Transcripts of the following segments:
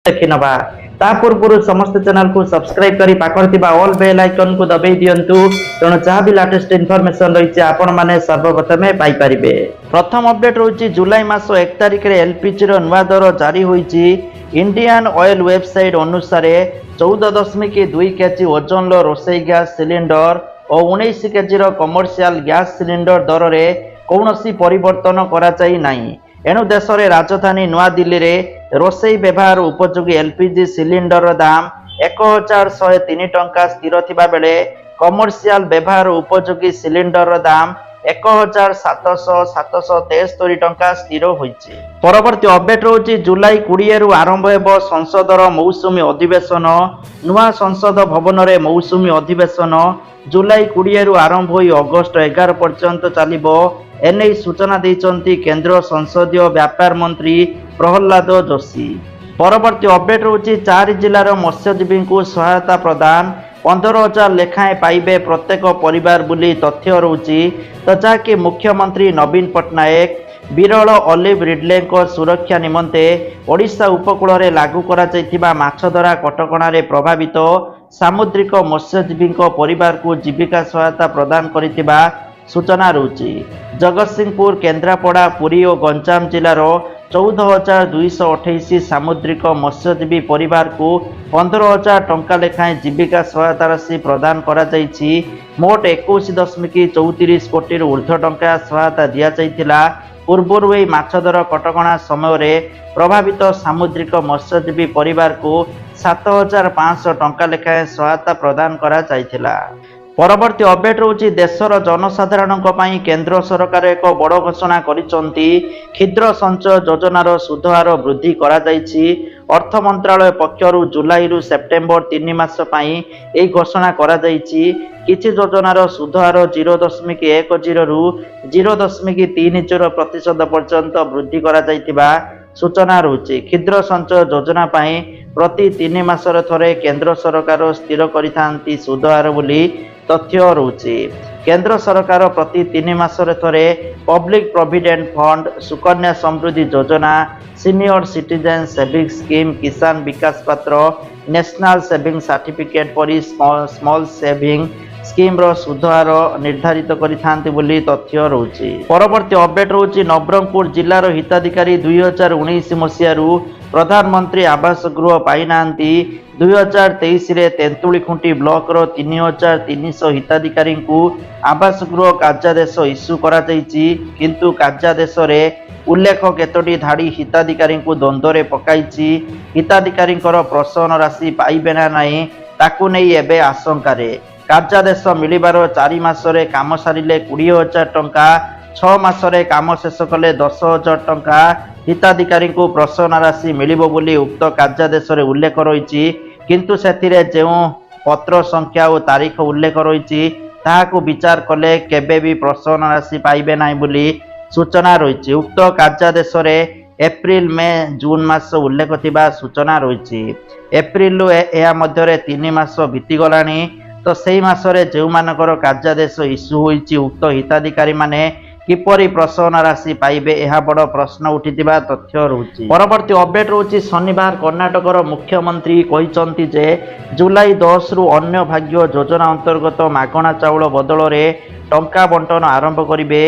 ଦେଖିନବା। ତା ପୂର୍ବରୁ ସମସ୍ତ ଚ୍ୟାନେଲକୁ ସବସ୍କ୍ରାଇବ କରି ପାଖରେ ଥିବା ଅଲ୍ ବେଲ୍ ଆଇକନକୁ ଦବେଇ ଦିଅନ୍ତୁ। ତେଣୁ ଯାହା ବି ଲାଟେଷ୍ଟ ଇନଫର୍ମେସନ ରହିଛି, ଆପଣମାନେ ସର୍ବପ୍ରଥମେ ପାଇପାରିବେ। ପ୍ରଥମ ଅପଡେଟ୍ ରହୁଛି, ଜୁଲାଇ ମାସ 1 ତାରିଖରେ ଏଲପିଜିର ନୂଆ ଦର ଜାରି ହୋଇଛି। ଇଣ୍ଡିଆନ ଅଏଲ ୱେବସାଇଟ୍ ଅନୁସାରେ 14.2 କେଜି ଓଜନର ରୋଷେଇ ଗ୍ୟାସ୍ ସିଲିଣ୍ଡର ଓ 19 କେଜିର କମର୍ସିଆଲ ଗ୍ୟାସ୍ ସିଲିଣ୍ଡର ଦରରେ କୌଣସି ପରିବର୍ତ୍ତନ କରାଯାଇ ନାହିଁ। ଏଣୁ ଦେଶରେ ରାଜଧାନୀ ନୂଆଦିଲ୍ଲୀରେ ରୋଷେଇ ବ୍ୟବହାର ଉପଯୋଗୀ ଏଲପିଜି ସିଲିଣ୍ଡରର ଦାମ 1103 ଟଙ୍କା ସ୍ଥିର ଥିବା ବେଳେ କମର୍ସିଆଲ ବ୍ୟବହାର ଉପଯୋଗୀ ସିଲିଣ୍ଡରର ଦାମ 1773 ଟଙ୍କା ସ୍ଥିର ହୋଇଛି। ପରବର୍ତ୍ତୀ ଅପଡେଟ୍ ରହୁଛି, ଜୁଲାଇ 20ରୁ ଆରମ୍ଭ ହେବ ସଂସଦର ମୌସୁମୀ ଅଧିବେଶନ। ନୂଆ ସଂସଦ ଭବନରେ ମୌସୁମୀ ଅଧିବେଶନ ଜୁଲାଇ 20ରୁ ଆରମ୍ଭ ହୋଇ ଅଗଷ୍ଟ 11 ପର୍ଯ୍ୟନ୍ତ ଚାଲିବ। ଏନେଇ ସୂଚନା ଦେଇଛନ୍ତି କେନ୍ଦ୍ର ସଂସଦୀୟ ବ୍ୟାପାର ମନ୍ତ୍ରୀ ପ୍ରହ୍ଲାଦ ଯୋଶୀ। ପରବର୍ତ୍ତୀ ଅପଡେଟ୍ ରହୁଛି, ଚାରି ଜିଲ୍ଲାର ମତ୍ସ୍ୟଜୀବୀଙ୍କୁ ସହାୟତା ପ୍ରଦାନ, 15,000 ଲେଖାଏଁ ପାଇବେ ପ୍ରତ୍ୟେକ ପରିବାର ବୋଲି ତଥ୍ୟ ରହୁଛି। ତ ଯାହାକି ମୁଖ୍ୟମନ୍ତ୍ରୀ ନବୀନ ପଟ୍ଟନାୟକ ବିରଳ ଅଲିଭ ରିଡଲେଙ୍କ ସୁରକ୍ଷା ନିମନ୍ତେ ଓଡ଼ିଶା ଉପକୂଳରେ ଲାଗୁ କରାଯାଇଥିବା ମାଛଧରା କଟକଣାରେ ପ୍ରଭାବିତ ସାମୁଦ୍ରିକ ମତ୍ସ୍ୟଜୀବୀଙ୍କ ପରିବାରକୁ ଜୀବିକା ସହାୟତା ପ୍ରଦାନ କରିଥିବା ସୂଚନା ରହୁଛି। ଜଗତସିଂହପୁର, କେନ୍ଦ୍ରାପଡ଼ା, ପୁରୀ ଓ ଗଞ୍ଜାମ ଜିଲ୍ଲାର 14,228 ସାମୁଦ୍ରିକ ମତ୍ସ୍ୟଜୀବୀ ପରିବାରକୁ 15,000 ଟଙ୍କା ଲେଖାଏଁ ଜୀବିକା ସହାୟତା ରାଶି ପ୍ରଦାନ କରାଯାଇଛି। ମୋଟ 21.34 କୋଟିରୁ ଉର୍ଦ୍ଧ୍ୱ ଟଙ୍କା ସହାୟତା ଦିଆଯାଇଥିଲା। ପୂର୍ବରୁ ଏହି ମାଛଧରା କଟକଣା ସମୟରେ ପ୍ରଭାବିତ ସାମୁଦ୍ରିକ ମତ୍ସ୍ୟଜୀବୀ ପରିବାରକୁ 7500 ଟଙ୍କା ଲେଖାଏଁ ସହାୟତା ପ୍ରଦାନ କରାଯାଇଥିଲା। ପରବର୍ତ୍ତୀ ଅପଡେଟ୍ ରହୁଛି, ଦେଶର ଜନସାଧାରଣଙ୍କ ପାଇଁ କେନ୍ଦ୍ର ସରକାର ଏକ ବଡ଼ ଘୋଷଣା କରିଛନ୍ତି। କ୍ଷୁଦ୍ର ସଞ୍ଚୟ ଯୋଜନାର ସୁଧହାର ବୃଦ୍ଧି କରାଯାଇଛି। ଅର୍ଥ ମନ୍ତ୍ରାଳୟ ପକ୍ଷରୁ ଜୁଲାଇରୁ ସେପ୍ଟେମ୍ବର 3 ମାସ ପାଇଁ ଏହି ଘୋଷଣା କରାଯାଇଛି। କିଛି ଯୋଜନାର ସୁଧହାର 0.10ରୁ 0.30% ପର୍ଯ୍ୟନ୍ତ ବୃଦ୍ଧି କରାଯାଇଥିବା ସୂଚନା ରହୁଛି। କ୍ଷୁଦ୍ର ସଞ୍ଚୟ ଯୋଜନା ପାଇଁ ପ୍ରତି 3 ମାସରେ ଥରେ କେନ୍ଦ୍ର ସରକାର ସ୍ଥିର କରିଥାନ୍ତି ସୁଧହାର ବୋଲି ତଥ୍ୟ ରହୁଛି। କେନ୍ଦ୍ର ସରକାର ପ୍ରତି 3 ମାସରେ ଥରେ ପବ୍ଲିକ ପ୍ରୋଭିଡେଣ୍ଟ ଫଣ୍ଡ, ସୁକନ୍ୟା ସମୃଦ୍ଧି ଯୋଜନା, senior citizen saving scheme, Kisan Vikas ପତ୍ର, ନ୍ୟାସନାଲ ସେଭିଂ ସାର୍ଟିଫିକେଟ୍ ପରି ସ୍ମଲ୍ ସେଭିଂ ସ୍କିମ୍ର ସୁଧହାର ନିର୍ଦ୍ଧାରିତ କରିଥାନ୍ତି ବୋଲି ତଥ୍ୟ ରହୁଛି। ପରବର୍ତ୍ତୀ ଅପଡେଟ୍ ରହୁଛି, ନବରଙ୍ଗପୁର ଜିଲ୍ଲାର ହିତାଧିକାରୀ 2019 ମସିହାରୁ ପ୍ରଧାନମନ୍ତ୍ରୀ ଆବାସ ଗୃହ ପାଇନାହାନ୍ତି। 2023ରେ ତେନ୍ତୁଳିଖୁଣ୍ଟି ବ୍ଲକର 3300 ହିତାଧିକାରୀଙ୍କୁ ଆବାସ ଗୃହ କାର୍ଯ୍ୟାଦେଶ ଇସ୍ୟୁ କରାଯାଇଛି। କିନ୍ତୁ କାର୍ଯ୍ୟାଦେଶରେ ଉଲ୍ଲେଖ କେତୋଟି ଧାଡ଼ି ହିତାଧିକାରୀଙ୍କୁ ଦ୍ୱନ୍ଦ୍ୱରେ ପକାଇଛି। ହିତାଧିକାରୀଙ୍କର ପ୍ରୋତ୍ସାହନ ରାଶି ପାଇବେ ନା ନାହିଁ, ତାକୁ ନେଇ ଏବେ ଆଶଙ୍କାରେ। କାର୍ଯ୍ୟାଦେଶ ମିଳିବାର 4 ମାସରେ କାମ ସାରିଲେ 20,000 ଟଙ୍କା, 6 ମାସରେ କାମ ଶେଷ କଲେ 10,000 ଟଙ୍କା ହିତାଧିକାରୀଙ୍କୁ ପ୍ରୋତ୍ସାହନ ରାଶି ମିଳିବ ବୋଲି ଉକ୍ତ କାର୍ଯ୍ୟାଦେଶରେ ଉଲ୍ଲେଖ ରହିଛି। କିନ୍ତୁ ସେଥିରେ ଯେଉଁ ପତ୍ର ସଂଖ୍ୟା ଓ ତାରିଖ ଉଲ୍ଲେଖ ରହିଛି, ତାହାକୁ ବିଚାର କଲେ କେବେ ବି ପ୍ରୋତ୍ସାହନ ରାଶି ପାଇବେ ନାହିଁ ବୋଲି ସୂଚନା ରହିଛି। ଉକ୍ତ କାର୍ଯ୍ୟାଦେଶରେ ଏପ୍ରିଲ, ମେ, ଜୁନ ମାସ ଉଲ୍ଲେଖ ଥିବା ସୂଚନା ରହିଛି। ଏପ୍ରିଲରୁ ଏହା ମଧ୍ୟରେ 3 ମାସ ବିତିଗଲାଣି। ତ ସେଇ ମାସରେ ଯେଉଁମାନଙ୍କର କାର୍ଯ୍ୟାଦେଶ ଇସ୍ୟୁ ହୋଇଛି, ଉକ୍ତ ହିତାଧିକାରୀମାନେ କିପରି ପ୍ରୋତ୍ସାହନ ରାଶି ପାଇବେ, ଏହା ବଡ଼ ପ୍ରଶ୍ନ ଉଠିଥିବା ତଥ୍ୟ ରହୁଛି। ପରବର୍ତ୍ତୀ ଅପଡେଟ୍ ରହୁଛି, ଶନିବାର କର୍ଣ୍ଣାଟକର ମୁଖ୍ୟମନ୍ତ୍ରୀ କହିଛନ୍ତି ଯେ ଜୁଲାଇ 10ରୁ ଅନ୍ନ ଭାଗ୍ୟ ଯୋଜନା ଅନ୍ତର୍ଗତ ମାଗଣା ଚାଉଳ ବଦଳରେ ଟଙ୍କା ବଣ୍ଟନ ଆରମ୍ଭ କରିବେ।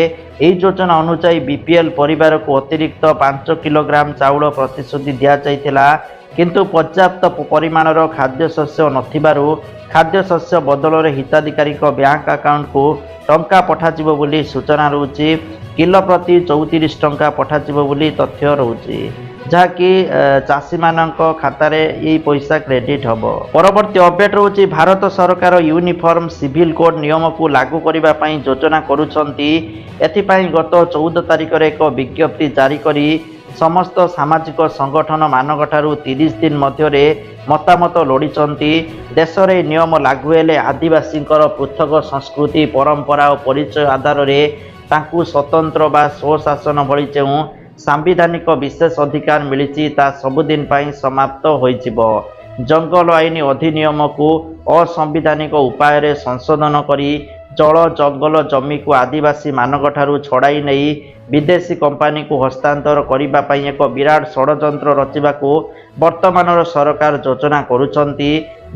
ଏହି ଯୋଜନା ଅନୁଯାୟୀ ବିପିଏଲ୍ ପରିବାରକୁ ଅତିରିକ୍ତ 5 କିଲୋଗ୍ରାମ ଚାଉଳ ପ୍ରତିଶ୍ରୁତି ଦିଆଯାଇଥିଲା। କିନ୍ତୁ ପର୍ଯ୍ୟାପ୍ତ ପରିମାଣର ଖାଦ୍ୟଶସ୍ୟ ନଥିବାରୁ ଖାଦ୍ୟଶସ୍ୟ ବଦଳରେ ହିତାଧିକାରୀଙ୍କ ବ୍ୟାଙ୍କ ଆକାଉଣ୍ଟକୁ ଟଙ୍କା ପଠାଯିବ ବୋଲି ସୂଚନା ରହୁଛି। କିଲୋ ପ୍ରତି 34 ଟଙ୍କା ପଠାଯିବ ବୋଲି ତଥ୍ୟ ରହୁଛି, ଯାହାକି ଚାଷୀମାନଙ୍କ ଖାତାରେ ଏଇ ପଇସା କ୍ରେଡିଟ୍ ହେବ। ପରବର୍ତ୍ତୀ ଅପଡେଟ୍ ରହୁଛି, ଭାରତ ସରକାର ୟୁନିଫର୍ମ ସିଭିଲ କୋଡ୍ ନିୟମକୁ ଲାଗୁ କରିବା ପାଇଁ ଯୋଜନା କରୁଛନ୍ତି। ଏଥିପାଇଁ ଗତ 14 ତାରିଖରେ ଏକ ବିଜ୍ଞପ୍ତି ଜାରି କରି ସମସ୍ତ ସାମାଜିକ ସଂଗଠନ ମାନଙ୍କ ଠାରୁ 30 ଦିନ ମଧ୍ୟରେ ମତାମତ ଲୋଡ଼ିଛନ୍ତି। ଦେଶରେ ଏହି ନିୟମ ଲାଗୁ ହେଲେ ଆଦିବାସୀଙ୍କର ପୃଥକ ସଂସ୍କୃତି, ପରମ୍ପରା ଓ ପରିଚୟ ଆଧାରରେ ତାଙ୍କୁ ସ୍ୱତନ୍ତ୍ର ବା ସ୍ୱଶାସନ ଭଳି ଯେଉଁ ସାମ୍ବିଧାନିକ ବିଶେଷ ଅଧିକାର ମିଳିଛି, ତାହା ସବୁଦିନ ପାଇଁ ସମାପ୍ତ ହୋଇଯିବ। ଜଙ୍ଗଲ ଆଇନ ଅଧିନିୟମକୁ ଅସାମ୍ବିଧାନିକ ଉପାୟରେ ସଂଶୋଧନ କରି ଜଳ, ଜଙ୍ଗଲ, ଜମିକୁ ଆଦିବାସୀମାନଙ୍କଠାରୁ ଛଡ଼ାଇ ନେଇ ବିଦେଶୀ କମ୍ପାନୀକୁ ହସ୍ତାନ୍ତର କରିବା ପାଇଁ ଏକ ବିରାଟ ଷଡ଼ଯନ୍ତ୍ର ରଚିବାକୁ ବର୍ତ୍ତମାନର ସରକାର ଯୋଜନା କରୁଛନ୍ତି,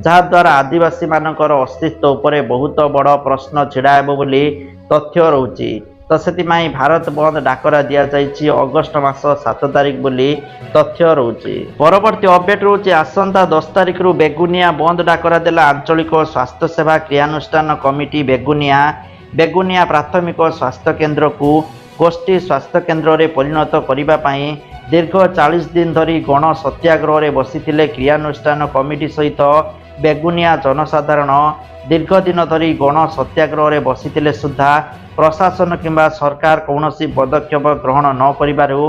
ଯାହାଦ୍ୱାରା ଆଦିବାସୀମାନଙ୍କର ଅସ୍ତିତ୍ୱ ଉପରେ ବହୁତ ବଡ଼ ପ୍ରଶ୍ନ ଛିଡ଼ା ହେବ ବୋଲି ତଥ୍ୟ ରହୁଛି। ତ ସେଥିପାଇଁ ଭାରତ ବନ୍ଦ ଡାକରା ଦିଆଯାଇଛି ଅଗଷ୍ଟ ମାସ 7 ତାରିଖ ବୋଲି ତଥ୍ୟ ରହୁଛି। ପରବର୍ତ୍ତୀ ଅପଡେଟ୍ ରହୁଛି, ଆସନ୍ତା 10 ତାରିଖରୁ ବେଗୁନିଆ ବନ୍ଦ ଡାକରା ଦେଲା ଆଞ୍ଚଳିକ ସ୍ୱାସ୍ଥ୍ୟ ସେବା କ୍ରିୟାନୁଷ୍ଠାନ କମିଟି ବେଗୁନିଆ। ବେଗୁନିଆ ପ୍ରାଥମିକ ସ୍ୱାସ୍ଥ୍ୟ କେନ୍ଦ୍ରକୁ ଗୋଷ୍ଠୀ ସ୍ୱାସ୍ଥ୍ୟ କେନ୍ଦ୍ରରେ ପରିଣତ କରିବା ପାଇଁ ଦୀର୍ଘ 40 ଦିନ ଧରି ଗଣ ସତ୍ୟାଗ୍ରହରେ ବସିଥିଲେ କ୍ରିୟାନୁଷ୍ଠାନ କମିଟି ସହିତ ବେଗୁନିଆ ଜନସାଧାରଣ। ଦୀର୍ଘ ଦିନ ଧରି ଗଣ ସତ୍ୟାଗ୍ରହରେ ବସିଥିଲେ ସୁଦ୍ଧା ପ୍ରଶାସନ କିମ୍ବା ସରକାର କୌଣସି ପଦକ୍ଷେପ ଗ୍ରହଣ ନ କରିବାରୁ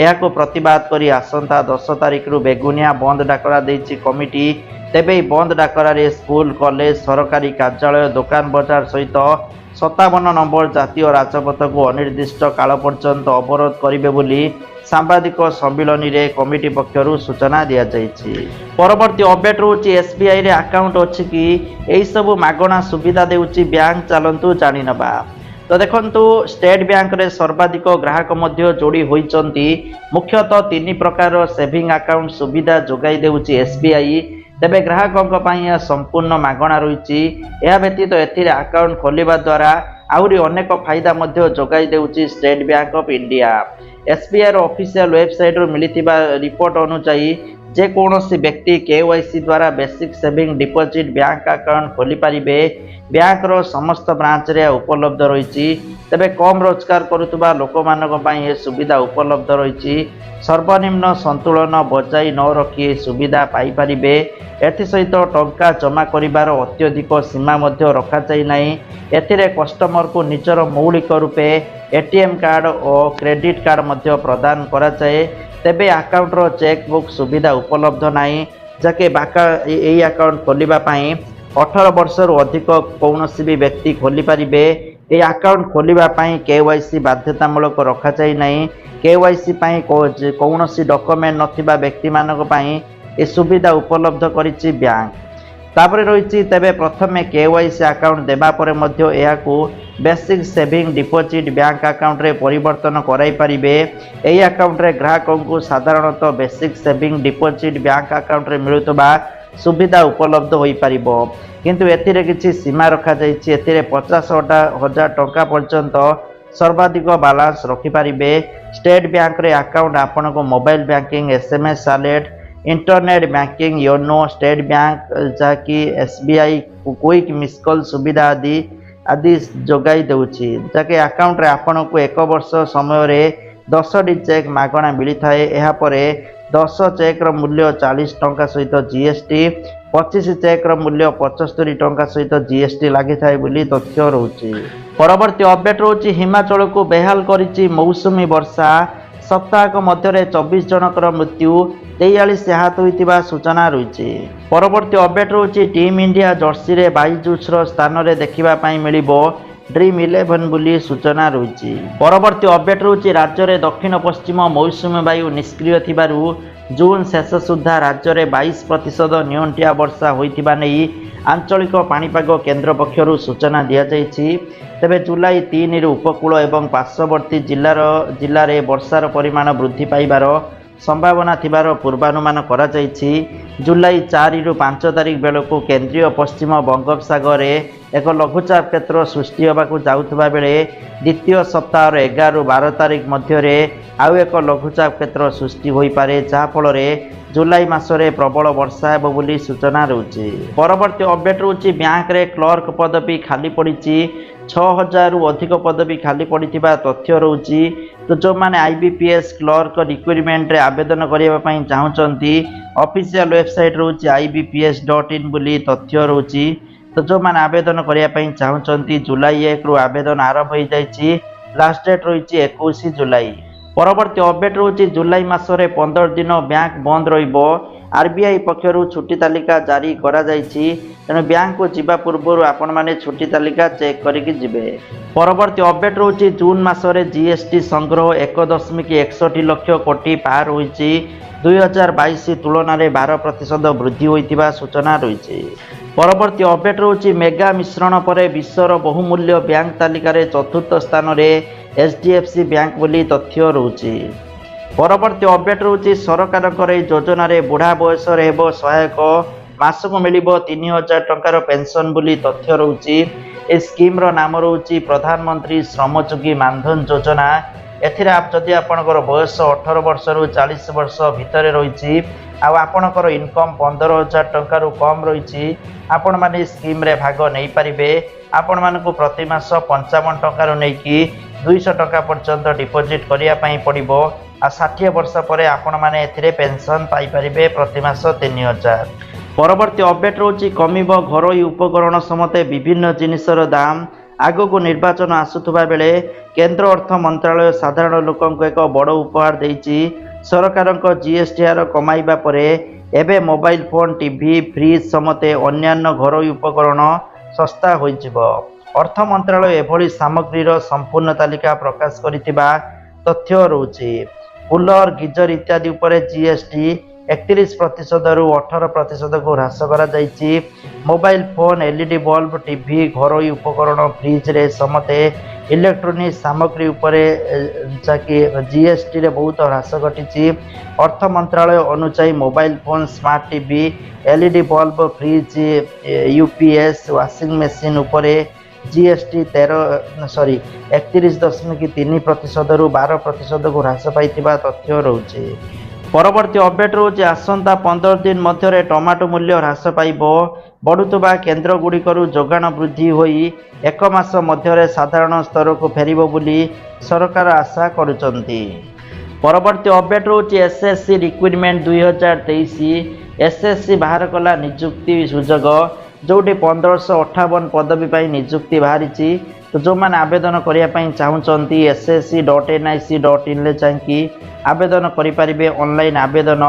ଏହାକୁ ପ୍ରତିବାଦ କରି ଆସନ୍ତା 10 ତାରିଖରୁ ବେଗୁନିଆ ବନ୍ଦ ଡାକରା ଦେଇଛି କମିଟି। ତେବେ ଏହି ବନ୍ଦ ଡାକରାରେ ସ୍କୁଲ, କଲେଜ, ସରକାରୀ କାର୍ଯ୍ୟାଳୟ, ଦୋକାନ ବଜାର ସହିତ 57 ନମ୍ବର ଜାତୀୟ ରାଜପଥକୁ ଅନିର୍ଦ୍ଦିଷ୍ଟ କାଳ ପର୍ଯ୍ୟନ୍ତ ଅବରୋଧ କରିବେ ବୋଲି ସାମ୍ବାଦିକ ସମ୍ମିଳନୀରେ କମିଟି ପକ୍ଷରୁ ସୂଚନା ଦିଆଯାଇଛି। ପରବର୍ତ୍ତୀ ଅପଡେଟ୍ ରହୁଛି, ଏସ୍ବିଆଇରେ ଆକାଉଣ୍ଟ ଅଛି କି, ଏହିସବୁ ମାଗଣା ସୁବିଧା ଦେଉଛି ବ୍ୟାଙ୍କ, ଚାଲନ୍ତୁ ଜାଣିନେବା। ତ ଦେଖନ୍ତୁ, ଷ୍ଟେଟ୍ ବ୍ୟାଙ୍କରେ ସର୍ବାଧିକ ଗ୍ରାହକ ମଧ୍ୟ ଯୋଡ଼ି ହୋଇଛନ୍ତି। ମୁଖ୍ୟତଃ ତିନି ପ୍ରକାର ସେଭିଂ ଆକାଉଣ୍ଟ ସୁବିଧା ଯୋଗାଇ ଦେଉଛି ଏସ୍ବିଆଇ। ତେବେ ଗ୍ରାହକଙ୍କ ପାଇଁ ଏହା ସମ୍ପୂର୍ଣ୍ଣ ମାଗଣା ରହିଛି। ଏହା ବ୍ୟତୀତ ଏଥିରେ ଆକାଉଣ୍ଟ ଖୋଲିବା ଦ୍ୱାରା ଆହୁରି ଅନେକ ଫାଇଦା ମଧ୍ୟ ଯୋଗାଇ ଦେଉଛି ଷ୍ଟେଟ୍ ବ୍ୟାଙ୍କ ଅଫ୍ ଇଣ୍ଡିଆ। ଏସ୍ବିଆଇର ଅଫିସିଆଲ ୱେବସାଇଟ୍ରୁ ମିଳିଥିବା ରିପୋର୍ଟ ଅନୁଯାୟୀ, ଯେକୌଣସି ବ୍ୟକ୍ତି କେୱାଇସି ଦ୍ୱାରା basic saving deposit bank account ଖୋଲିପାରିବେ। ବ୍ୟାଙ୍କର ସମସ୍ତ ବ୍ରାଞ୍ଚରେ ଏହା ଉପଲବ୍ଧ ରହିଛି। ତେବେ କମ୍ ରୋଜଗାର କରୁଥିବା ଲୋକମାନଙ୍କ ପାଇଁ ଏ ସୁବିଧା ଉପଲବ୍ଧ ରହିଛି। ସର୍ବନିମ୍ନ ସନ୍ତୁଳନ ବଜାଇ ନ ରଖି ଏ ସୁବିଧା ପାଇପାରିବେ। ଏଥିସହିତ ଟଙ୍କା ଜମା କରିବାର ଅତ୍ୟଧିକ ସୀମା ମଧ୍ୟ ରଖାଯାଇ ନାହିଁ। ଏଥିରେ କଷ୍ଟମରକୁ ନିଜର ମୌଳିକ ରୂପେ ଏଟିଏମ୍ କାର୍ଡ଼ ଓ କ୍ରେଡ଼ିଟ୍ କାର୍ଡ଼ ମଧ୍ୟ ପ୍ରଦାନ କରାଯାଏ। ତେବେ ଆକାଉଣ୍ଟର ଚେକ୍ ବୁକ୍ ସୁବିଧା ଉପଲବ୍ଧ ନାହିଁ, ଯାହାକି ବାକା ଏହି ଆକାଉଣ୍ଟ ଖୋଲିବା ପାଇଁ 18 ବର୍ଷରୁ ଅଧିକ କୌଣସି ବି ବ୍ୟକ୍ତି ଖୋଲିପାରିବେ। ଏହି ଆକାଉଣ୍ଟ ଖୋଲିବା ପାଇଁ କେୱାଇସି ବାଧ୍ୟତାମୂଳକ ରଖାଯାଇ ନାହିଁ। କେୱାଇସି ପାଇଁ କୌଣସି ଡକୁମେଣ୍ଟ ନଥିବା ବ୍ୟକ୍ତିମାନଙ୍କ ପାଇଁ ଏ ସୁବିଧା ଉପଲବ୍ଧ କରିଛି ବ୍ୟାଙ୍କ। ତାପରେ ରହିଛି, ତେବେ ପ୍ରଥମେ କେୱାଇସି ଆକାଉଣ୍ଟ ଦେବା ପରେ ମଧ୍ୟ ଏହାକୁ ବେସିକ୍ ସେଭିଂ ଡିପୋଜିଟ୍ ବ୍ୟାଙ୍କ ଆକାଉଣ୍ଟରେ ପରିବର୍ତ୍ତନ କରାଇ ପାରିବେ। ଏହି ଆକାଉଣ୍ଟରେ ଗ୍ରାହକଙ୍କୁ ସାଧାରଣତଃ ବେସିକ୍ ସେଭିଂ ଡିପୋଜିଟ୍ ବ୍ୟାଙ୍କ ଆକାଉଣ୍ଟରେ ମିଳୁଥିବା ସୁବିଧା ଉପଲବ୍ଧ ହୋଇପାରିବ। କିନ୍ତୁ ଏଥିରେ କିଛି ସୀମା ରଖାଯାଇଛି। ଏଥିରେ 50,000 ଟଙ୍କା ପର୍ଯ୍ୟନ୍ତ ସର୍ବାଧିକ ବାଲାନ୍ସ ରଖିପାରିବେ। ଷ୍ଟେଟ୍ ବ୍ୟାଙ୍କରେ ଆକାଉଣ୍ଟ ଆପଣଙ୍କୁ mobile banking, SMS alert, internet banking, YONO state bank ଯାହାକି ଏସ୍ବିଆଇ କୁଇକ୍ ମିସ୍ କଲ୍ ସୁବିଧା ଆଦି ଆଦି ଯୋଗାଇ ଦେଉଛି, ଯାହାକି ଆକାଉଣ୍ଟରେ ଆପଣଙ୍କୁ ଏକ ବର୍ଷ ସମୟରେ 10ଟି ଚେକ୍ ମାଗଣା ମିଳିଥାଏ। ଏହାପରେ 10 ଚେକ୍ର ମୂଲ୍ୟ 40 ଟଙ୍କା ସହିତ ଜିଏସ୍ଟି, 25 ଚେକ୍ର ମୂଲ୍ୟ 75 ଟଙ୍କା ସହିତ ଜିଏସ୍ଟି ଲାଗିଥାଏ ବୋଲି ତଥ୍ୟ ରହୁଛି। ପରବର୍ତ୍ତୀ ଅପଡେଟ୍ ରହୁଛି, ହିମାଚଳକୁ ବେହାଲ କରିଛି ମୌସୁମୀ ବର୍ଷା। ସପ୍ତାହକ ମଧ୍ୟରେ 24 ଜଣଙ୍କର ମୃତ୍ୟୁ, 43 ଆହତ ହୋଇଥିବା ସୂଚନା ରହିଛି। ପରବର୍ତ୍ତୀ ଅପଡେଟ୍ ରହୁଛି, ଟିମ୍ ଇଣ୍ଡିଆ ଜର୍ସିରେ ବାଇଜୁସ୍ର ସ୍ଥାନରେ ଦେଖିବା ପାଇଁ ମିଳିବ ଡ୍ରିମ୍ ଇଲେଭେନ୍ ବୋଲି ସୂଚନା ରହିଛି। ପରବର୍ତ୍ତୀ ଅପଡେଟ୍ ରହୁଛି, ରାଜ୍ୟରେ ଦକ୍ଷିଣ ପଶ୍ଚିମ ମୌସୁମୀ ବାୟୁ ନିଷ୍କ୍ରିୟ ଥିବାରୁ ଜୁନ୍ ଶେଷ ସୁଦ୍ଧା ରାଜ୍ୟରେ 22% ନିଅଣ୍ଟିଆ ବର୍ଷା ହୋଇଥିବା ନେଇ ଆଞ୍ଚଳିକ ପାଣିପାଗ କେନ୍ଦ୍ର ପକ୍ଷରୁ ସୂଚନା ଦିଆଯାଇଛି। ତେବେ ଜୁଲାଇ 3ରୁ ଉପକୂଳ ଏବଂ ପାର୍ଶ୍ୱବର୍ତ୍ତୀ ଜିଲ୍ଲାରେ ବର୍ଷାର ପରିମାଣ ବୃଦ୍ଧି ପାଇବାର ସମ୍ଭାବନା ଥିବାର ପୂର୍ବାନୁମାନ କରାଯାଇଛି। ଜୁଲାଇ 4ରୁ 5 ତାରିଖ ବେଳକୁ କେନ୍ଦ୍ରୀୟ ପଶ୍ଚିମ ବଙ୍ଗୋପସାଗରରେ ଏକ ଲଘୁଚାପ କ୍ଷେତ୍ର ସୃଷ୍ଟି ହେବାକୁ ଯାଉଥିବା ବେଳେ ଦ୍ୱିତୀୟ ସପ୍ତାହର 11ରୁ 12 ତାରିଖ ମଧ୍ୟରେ ଆଉ ଏକ ଲଘୁଚାପ କ୍ଷେତ୍ର ସୃଷ୍ଟି ହୋଇପାରେ, ଯାହାଫଳରେ ଜୁଲାଇ ମାସରେ ପ୍ରବଳ ବର୍ଷା ହେବ ବୋଲି ସୂଚନା ରହୁଛି। ପରବର୍ତ୍ତୀ ଅପଡେଟ୍ ରହୁଛି, ବ୍ୟାଙ୍କରେ କ୍ଲର୍କ ପଦବୀ ଖାଲି ପଡ଼ିଛି। 6000ରୁ ଅଧିକ ପଦବୀ ଖାଲି ପଡ଼ିଥିବା ତଥ୍ୟ ରହୁଛି। ତ ଯେଉଁମାନେ ଆଇବିପିଏସ୍ କ୍ଲର୍କ ରିକ୍ରୁଟମେଣ୍ଟରେ ଆବେଦନ କରିବା ପାଇଁ ଚାହୁଁଛନ୍ତି, ଅଫିସିଆଲ ୱେବସାଇଟ୍ ରହୁଛି ibps.in ବୋଲି ତଥ୍ୟ ରହୁଛି। ତ ଯେଉଁମାନେ ଆବେଦନ କରିବା ପାଇଁ ଚାହୁଁଛନ୍ତି, ଜୁଲାଇ 1ରୁ ଆବେଦନ ଆରମ୍ଭ ହୋଇଯାଇଛି। ଲାଷ୍ଟ ଡେଟ୍ ରହିଛି 21 ଜୁଲାଇ। ପରବର୍ତ୍ତୀ ଅପଡେଟ୍ ରହୁଛି, ଜୁଲାଇ ମାସରେ 15 ଦିନ ବ୍ୟାଙ୍କ ବନ୍ଦ ରହିବ। ଆରବିଆଇ ପକ୍ଷରୁ ଛୁଟି ତାଲିକା ଜାରି କରାଯାଇଛି। ତେଣୁ ବ୍ୟାଙ୍କକୁ ଯିବା ପୂର୍ବରୁ ଆପଣମାନେ ଛୁଟି ତାଲିକା ଚେକ୍ କରିକି ଯିବେ। ପରବର୍ତ୍ତୀ ଅପଡେଟ୍ ରହୁଛି, ଜୁନ୍ ମାସରେ ଜିଏସ୍ଟି ସଂଗ୍ରହ 1.61 ଲକ୍ଷ କୋଟି ପାର ହୋଇଛି। 2022 ତୁଳନାରେ 12% ବୃଦ୍ଧି ହୋଇଥିବା ସୂଚନା ରହିଛି। ପରବର୍ତ୍ତୀ ଅପଡେଟ୍ ରହୁଛି, ମେଗା ମିଶ୍ରଣ ପରେ ବିଶ୍ୱର ବହୁମୂଲ୍ୟ ବ୍ୟାଙ୍କ ତାଲିକାରେ ଚତୁର୍ଥ ସ୍ଥାନରେ H D F C bank ବୋଲି ତଥ୍ୟ ରହୁଛି। ପରବର୍ତ୍ତୀ ଅପଡେଟ୍ ରହୁଛି, ସରକାରଙ୍କର ଏହି ଯୋଜନାରେ ବୁଢ଼ା ବୟସରେ ହେବ ସହାୟକ, ମାସକୁ ମିଳିବ 3000 ଟଙ୍କାର ପେନ୍ସନ୍ ବୋଲି ତଥ୍ୟ ରହୁଛି। ଏ ସ୍କିମ୍ର ନାମ ରହୁଛି ପ୍ରଧାନମନ୍ତ୍ରୀ ଶ୍ରମଯୋଗୀ ମାନଧନ ଯୋଜନା। ଏଥିରେ ଯଦି ଆପଣଙ୍କର ବୟସ 18 ବର୍ଷରୁ 40 ବର୍ଷ ଭିତରେ ରହିଛି ଆଉ ଆପଣଙ୍କର ଇନକମ୍ 15,000 ଟଙ୍କାରୁ କମ୍ ରହିଛି, ଆପଣମାନେ ଏହି ସ୍କିମ୍ରେ ଭାଗ ନେଇପାରିବେ। ଆପଣମାନଙ୍କୁ ପ୍ରତି ମାସ 55 ଟଙ୍କାରୁ ନେଇକି 200 ଟଙ୍କା ପର୍ଯ୍ୟନ୍ତ ଡିପୋଜିଟ୍ କରିବା ପାଇଁ ପଡ଼ିବ। ଆଉ 60 ବର୍ଷ ପରେ ଆପଣମାନେ ଏଥିରେ ପେନ୍ସନ୍ ପାଇପାରିବେ ପ୍ରତି ମାସ 3000। ପରବର୍ତ୍ତୀ ଅପଡେଟ୍ ରହୁଛି, କମିବ ଘରୋଇ ଉପକରଣ ସମେତ ବିଭିନ୍ନ ଜିନିଷର ଦାମ। ଆଗକୁ ନିର୍ବାଚନ ଆସୁଥିବା ବେଳେ କେନ୍ଦ୍ର ଅର୍ଥ ମନ୍ତ୍ରାଳୟ ସାଧାରଣ ଲୋକଙ୍କୁ ଏକ ବଡ଼ ଉପହାର ଦେଇଛି। ସରକାରଙ୍କ ଜିଏସଟି ହାର କମାଇବା ପରେ ଏବେ ମୋବାଇଲ ଫୋନ୍, ଟିଭି, ଫ୍ରିଜ୍ ସମେତ ଅନ୍ୟାନ୍ୟ ଘରୋଇ ଉପକରଣ ଶସ୍ତା ହୋଇଯିବ। ଅର୍ଥ ମନ୍ତ୍ରାଳୟ ଏଭଳି ସାମଗ୍ରୀର ସମ୍ପୂର୍ଣ୍ଣ ତାଲିକା ପ୍ରକାଶ କରିଥିବା ତଥ୍ୟ ରହୁଛି। କୁଲର, ଗିଜର ଇତ୍ୟାଦି ଉପରେ ଜିଏସଟି 31%ରୁ 18%କୁ ହ୍ରାସ କରାଯାଇଛି। Mobile phone, LED bulb, TV, ଘରୋଇ ଉପକରଣ, ଫ୍ରିଜରେ ସମେତ ଇଲେକ୍ଟ୍ରୋନିକ୍ସ ସାମଗ୍ରୀ ଉପରେ ଯାହାକି ଜିଏସଟିରେ ବହୁତ ହ୍ରାସ ଘଟିଛି। ଅର୍ଥ ମନ୍ତ୍ରାଳୟ ଅନୁଯାୟୀ mobile phone, smart TV, LED bulb, fridge, UPS, washing machine ଉପରେ ଜିଏସଟି 13, ସରି, 31.3%ରୁ 12%କୁ ହ୍ରାସ ପାଇଥିବା ତଥ୍ୟ ରହୁଛି। ପରବର୍ତ୍ତୀ ଅପଡେଟ୍ ରହୁଛି, ଆସନ୍ତା 15 ଦିନ ମଧ୍ୟରେ ଟମାଟୋ ମୂଲ୍ୟ ହ୍ରାସ ପାଇବ। ବଢ଼ୁଥିବା କେନ୍ଦ୍ରଗୁଡ଼ିକରୁ ଯୋଗାଣ ବୃଦ୍ଧି ହୋଇ ଏକ ମାସ ମଧ୍ୟରେ ସାଧାରଣ ସ୍ତରକୁ ଫେରିବ ବୋଲି ସରକାର ଆଶା କରୁଛନ୍ତି। ପରବର୍ତ୍ତୀ ଅପଡେଟ୍ ରହୁଛି, ଏସ୍ଏସ୍ସି ରିକ୍ରୁଟମେଣ୍ଟ 2023। ଏସ୍ଏସ୍ସି ବାହାର କଲା ନିଯୁକ୍ତି ସୁଯୋଗ, ଯେଉଁଠି 1558 ପଦବୀ ପାଇଁ ନିଯୁକ୍ତି ବାହାରିଛି। ତ ଯେଉଁମାନେ ଆବେଦନ କରିବା ପାଇଁ ଚାହୁଁଛନ୍ତି, ssc.nic.inରେ ଯାଇକି ଆବେଦନ କରିପାରିବେ। ଅନଲାଇନ୍ ଆବେଦନ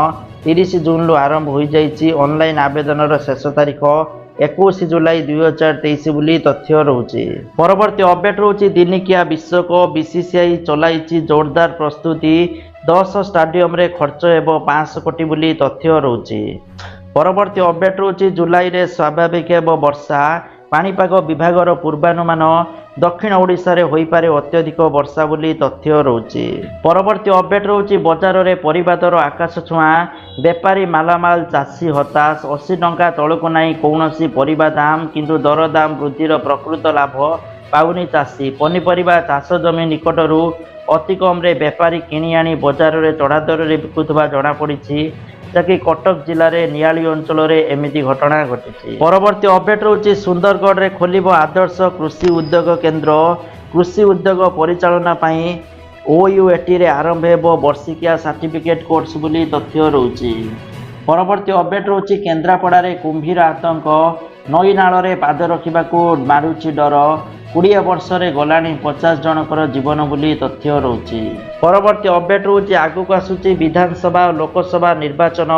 30 ଜୁନରୁ ଆରମ୍ଭ ହୋଇଯାଇଛି। ଅନଲାଇନ୍ ଆବେଦନର ଶେଷ ତାରିଖ 21 ଜୁଲାଇ 2023 ବୋଲି ତଥ୍ୟ ରହୁଛି। ପରବର୍ତ୍ତୀ ଅପଡେଟ୍ ରହୁଛି, ଦିନିକିଆ ବିଶ୍ୱକପ୍, ବିସିସିଆଇ ଚଲାଇଛି ଜୋରଦାର ପ୍ରସ୍ତୁତି, 10 ଷ୍ଟାଡିୟମରେ ଖର୍ଚ୍ଚ ହେବ 500 କୋଟି ବୋଲି ତଥ୍ୟ ରହୁଛି। ପରବର୍ତ୍ତୀ ଅପଡେଟ୍ ରହୁଛି, ଜୁଲାଇରେ ସ୍ୱାଭାବିକ ହେବ ବର୍ଷା, ପାଣିପାଗ ବିଭାଗର ପୂର୍ବାନୁମାନ। ଦକ୍ଷିଣ ଓଡ଼ିଶାରେ ହୋଇପାରେ ଅତ୍ୟଧିକ ବର୍ଷା ବୋଲି ତଥ୍ୟ ରହୁଛି। ପରବର୍ତ୍ତୀ ଅପଡେଟ୍ ରହୁଛି, ବଜାରରେ ପରିବା ଦର ଆକାଶ ଛୁଆଁ, ବେପାରୀ ମାଲାମାଲ, ଚାଷୀ ହତାଶ। 80 ଟଙ୍କା ତଳକୁ ନାହିଁ କୌଣସି ପରିବା ଦାମ, କିନ୍ତୁ ଦରଦାମ ବୃଦ୍ଧିର ପ୍ରକୃତ ଲାଭ ପାଉନି ଚାଷୀ। ପନିପରିବା ଚାଷ ଜମି ନିକଟରୁ ଅତି କମରେ ବେପାରୀ କିଣି ଆଣି ବଜାରରେ ଚଢ଼ା ଦରରେ ବିକୁଥିବା ଜଣାପଡ଼ିଛି, ଯାହାକି କଟକ ଜିଲ୍ଲାରେ ନିଆଳି ଅଞ୍ଚଳରେ ଏମିତି ଘଟଣା ଘଟିଛି। ପରବର୍ତ୍ତୀ ଅପଡେଟ୍ ରହୁଛି, ସୁନ୍ଦରଗଡ଼ରେ ଖୋଲିବ ଆଦର୍ଶ କୃଷି ଉଦ୍ୟୋଗ କେନ୍ଦ୍ର। କୃଷି ଉଦ୍ୟୋଗ ପରିଚାଳନା ପାଇଁ ଓୟୁଏଟିରେ ଆରମ୍ଭ ହେବ ବର୍ଷିକିଆ ସାର୍ଟିଫିକେଟ୍ କୋର୍ସ ବୋଲି ତଥ୍ୟ ରହୁଛି। ପରବର୍ତ୍ତୀ ଅପଡେଟ୍ ରହୁଛି, କେନ୍ଦ୍ରାପଡ଼ାରେ କୁମ୍ଭୀର ଆତଙ୍କ, ନଈ ନାଳରେ ପାଦ ରଖିବାକୁ ମାରୁଛି ଡର, 20 ବର୍ଷରେ ଗଲାଣି 50 ଜଣଙ୍କର ଜୀବନ ବୋଲି ତଥ୍ୟ ରହୁଛି। ପରବର୍ତ୍ତୀ ଅପଡେଟ୍ ରହୁଛି, ଆଗକୁ ଆସୁଛି ବିଧାନସଭା ଓ ଲୋକସଭା ନିର୍ବାଚନ।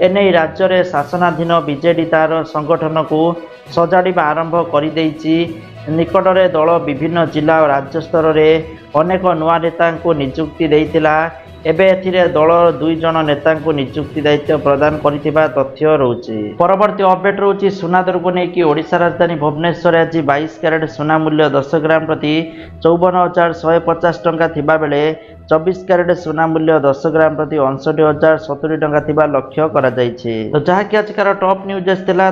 ଏନେଇ ରାଜ୍ୟରେ ଶାସନାଧୀନ ବିଜେଡି ତାର ସଂଗଠନକୁ ସଜାଡ଼ିବା ଆରମ୍ଭ କରିଦେଇଛି। ନିକଟରେ ଦଳ ବିଭିନ୍ନ ଜିଲ୍ଲା ଓ ରାଜ୍ୟ ସ୍ତରରେ ଅନେକ ନୂଆ ନେତାଙ୍କୁ ନିଯୁକ୍ତି ଦେଇଥିଲା। ଏବେ ଏଥିରେ ଦଳ ଦୁଇ ଜଣ ନେତାଙ୍କୁ ନିଯୁକ୍ତି ଦାୟିତ୍ୱ ପ୍ରଦାନ କରିଥିବା ତଥ୍ୟ ରହୁଛି। ପରବର୍ତ୍ତୀ ଅପଡେଟ୍ ରହୁଛି, ସୁନା ଦରକୁ ନେଇକି ଓଡ଼ିଶା ରାଜଧାନୀ ଭୁବନେଶ୍ୱରରେ ଆଜି 22 କ୍ୟାରେଟ୍ ସୁନା ମୂଲ୍ୟ 10 ଗ୍ରାମ ପ୍ରତି 54,150 ଟଙ୍କା ଥିବାବେଳେ 24 କ୍ୟାରେଟ୍ ସୁନା ମୂଲ୍ୟ 10 ଗ୍ରାମ ପ୍ରତି 59,070 ଟଙ୍କା ଥିବା ଲକ୍ଷ୍ୟ କରାଯାଇଛି। ତ ଯାହାକି ଆଜିକାର ଟପ୍ ନ୍ୟୁଜ୍ ଥିଲା।